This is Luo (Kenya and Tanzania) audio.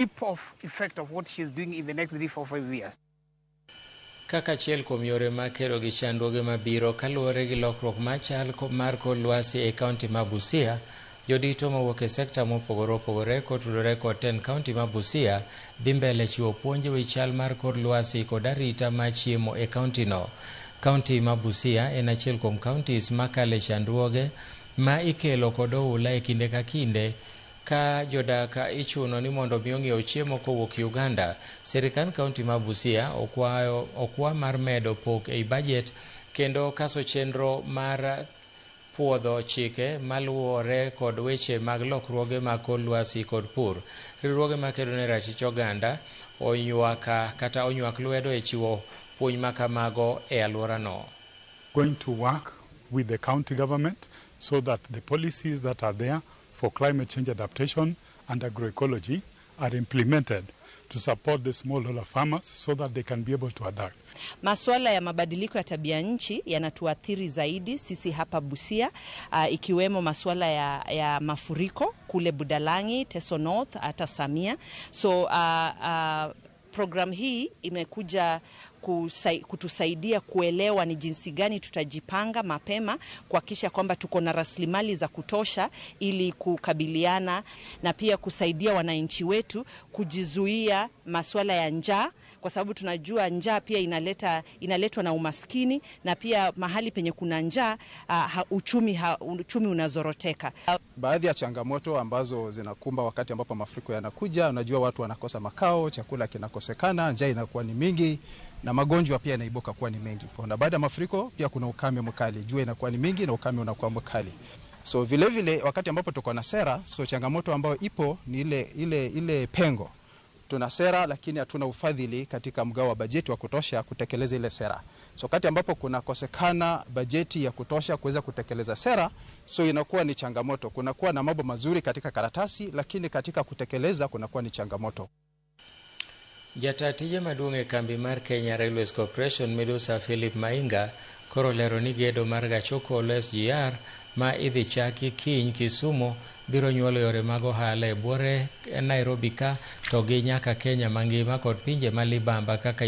Rip-off effect of what she's doing in the next 3, 4, 5 years. Kaka achiel kuom yore mag kedo gi chandruoge mabiro kaluwore gi lokruok machal mar kor lwasi e kaunti ma Busia, jodito mawuok e sekta mopogore opogore kotudore kod tend kaunti ma Busia dhi mbele chiwo puonj e wi chal mar kor lwasi kod arita mar chiemo e kaunti no. Kaunti ma Busia en achiel kuom counties makale chandruoge ma ikelo kod oula e kinde ka kinde ka jodak ichuno ni mondo mi ong'iew chiemo kowuok Uganda. Sirikand kaunti ma Busia okwayo okwa mar medo pok ei bajet kendo kaso chenro mar puodho chike maluwore kod weche mag lokruoge mag kor lwasi kod pur. Riwruoge makedo ne ratich oganda oywak kata onywak lwedo e chiwo puonj makamago e alworano. Going to work with the county government so that the policies that are there for climate change adaptation and agroecology are implemented to support the smallholder farmers so that they can be able to adapt. Masuala ya mabadiliko ya tabia nchi yanatuathiri zaidi sisi hapa Busia, ikiwemo masuala ya mafuriko kule Budalangi, Teso North, hata Samia. So program hii imekuja kutusaidia kuelewa ni jinsi gani tutajipanga mapema kuhakikisha kwamba tuko na rasilimali za kutosha ili kukabiliana na pia kusaidia wananchi wetu kujizuia masuala ya njaa, kwa sababu tunajua njaa pia inaletwa na umaskini, na pia mahali penye kuna njaa uchumi unazoroteka. Baadhi ya changamoto ambazo zinakumba wakati ambapo mafuriko yanakuja, unajua watu wanakosa makao, chakula kinakosekana, njaa inakuwa ni mingi na magonjwa pia yanaibuka kuwa ni mengi. Na baada ya mafuriko pia kuna ukame mkali, jua inakuwa ni mingi na ukame unakuwa mkali. So vile vile wakati ambapo tuko na sera, so changamoto ambayo ipo ni ile pengo. Tuna sera lakini hatuna ufadhili katika mgao wa bajeti wa kutosha kutekeleza ile sera. So wakati ambapo kunakosekana bajeti ya kutosha kuweza kutekeleza sera, so inakuwa ni changamoto. Kunakuwa na mambo mazuri katika karatasi, lakini katika kutekeleza kunakuwa ni changamoto. Jata tije maduong' e kambi mar Kenya Railways Corporation midusa Philip Mainga koro lero ni gedo mar gach okolo SGR ma idhi chaki kiny Kisumu biro nyuolo yore mag ohala e buore Nairobi ka to gi nyaka Kenya mangima kod pinje ma libamba kaka